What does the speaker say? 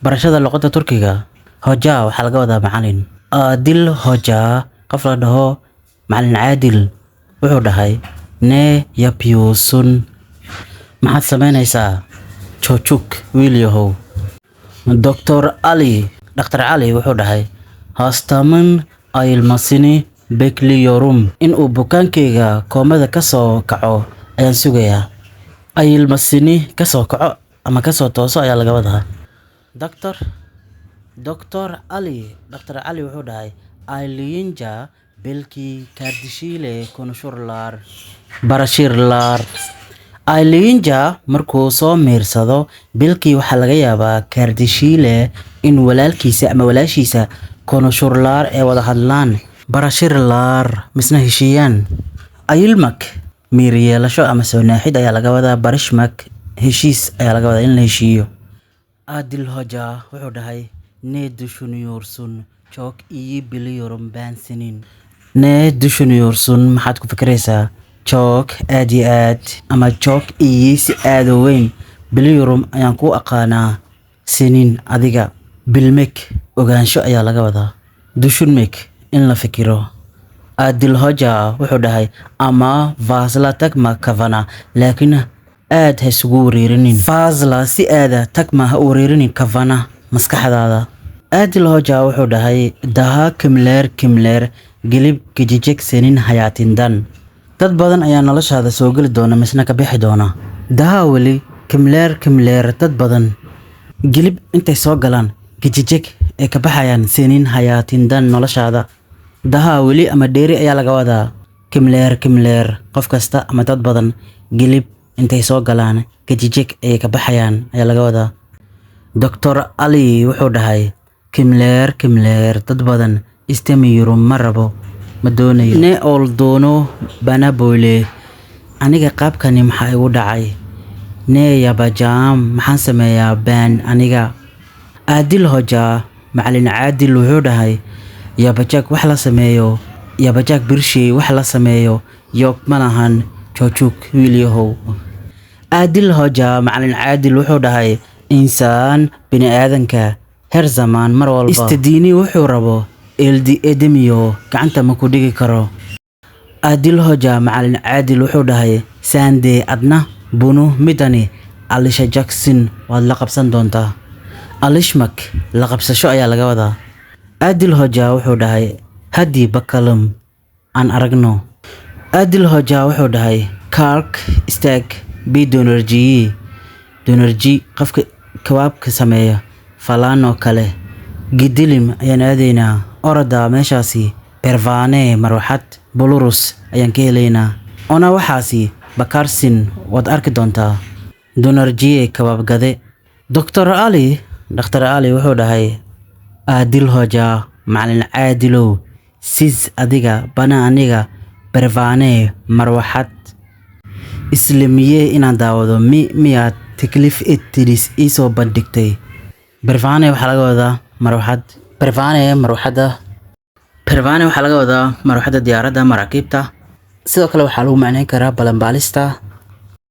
Barashada luqadda Turkiga. Hoca waxaa laga wadaa macalin. Adil Hoca, qof la dhaho Macalin Caadil, wuxuu dhahay: "Ne yapıyorsun?" Maxaad samaynaysaa? Çocuk, wiil yahow. Doctor Ali, Dhakhtar Cali, wuxuu dhahay: "Hastamın ayılmasını bekliyorum." In uu bukaankayga koomada ka soo kaco ayaan sugayaa. Ayılmasını, ka soo kaco ama ka soo tooso ayaa laga wadaa. Doctor Ali, Dhakhtar Cali, wuxuu dhahay: "Ayılınca belki kardeşiyle konuşurlar, barışırlar." Ayılınca, markuu soo miirsado, belki, waxaa laga yaabaa, kardeşiyle, in walaalkiisa ama walaashiisa, konuşurlar, ee wada hadlaan, barışırlar, misna heshiiyaan. Ayılmak, miir yeelasho ama soo naaxid ayaa laga wadaa. Barışmak, heshiis ayaa laga wadaa, in la heshiiyo. Adil Hoca wuxuu dhahay: "Ne düşünüyorsun? Çok iyi biliyorum ben senin." Ne düşünüyorsun? Maxaad ku fikiraysaa? Çok, aad iyo aad, ama çok iyi, si aad u weyn, biliyorum, ayaan ku aqaanaa, senin, adiga. Bilmek, ogaansho ayaa laga wadaa. Düşünmek, in la fikiro. Adil Hoca wuxuu dhahay: "Ama fazla takma kafana." Laakiin aad ha isugu wareerinin. Fazla, si aada, takma, ha u wareerinin, kafana, maskaxdaada. Adil Hoca wuxuu dhahay: "Daha kimler kimler gelip geçecek senin hayatından." Dad badan ayaa noloshaada soo geli doona misna ka bixi doona. Daha, weli, kimler kimler, dad badan, gelip, intay soo galaan, geçecek, ay ka baxayaan, senin hayatından, noloshaada. Daha, weli ama dheeri ayaa laga wadaa. Kimler kimler, qof kasta ama dad badan, gelip, intay soo galaan, geçecek, ayay ka baxayaan ayaa laga wadaa. Doctor Ali wuxuu dhahay: kimler kimler, dad badan, istemiyorum, ma rabo, ma doonayo. Ne olduğunu bana böyle? Aniga qaabkani maxaa igu dhacay? Ne yapacağım? Maxaan sameeyaa? Ben, aniga. Adil Hoca, Macalin Caadil, wuxuu dhahay: yapacak, wax la sameeyo, yapacak bir şey, wax la sameeyo, yok, ma lahan, çocuk, wiil yahow. Adil Hoca, Macalin Caadil, wuxuu dhahay: insan, bini aadanka, her zaman, mar walba, istediğini, wuxuu rabo, elde edemiyor, gacanta ma ku dhigi karo. Adil Hoca, Macalin Caadil, wuxuu dhahay: sen de, adna, bunu, midani, alışacaksın, waad la qabsan doontaa. Alışmak, la qabsasho ayaa laga wadaa. Adil Hoca wuxuu dhahay: hadi bakalım, aan aragno. Adil Hoca wuxuu dhahay: kalk, istaag, bir dönerciye, dönerci, qofka kabaabka sameeya, falan, oo kale, gidelim, ayaan aadaynaa. Orada, meeshaasi, pervane, marwaxad, buluruz, ayaan ka helaynaa. Ona, waxaasi, bakarsın, waad arki doontaa. Dönerciye, kabaab gade. Doctor Ali, Dhakhtar Ali, wuxuu dhahay: Adil Hoca, Macalin Caadilow, siz, adiga, bana, aniga, pervane, marwaxad, izlemeye, inaan daawado, mi, miyaad, teklif ettiniz, iisoo bandhigtay? Pervane waxaa laga wadaa marwaxad. Pervane, marwaxadda. Pervane waxaa laga wadaa marwaxadda diyaaradda, maraakiibta. Sidoo kale waxaa lagu macneyn karaa balanbaalista.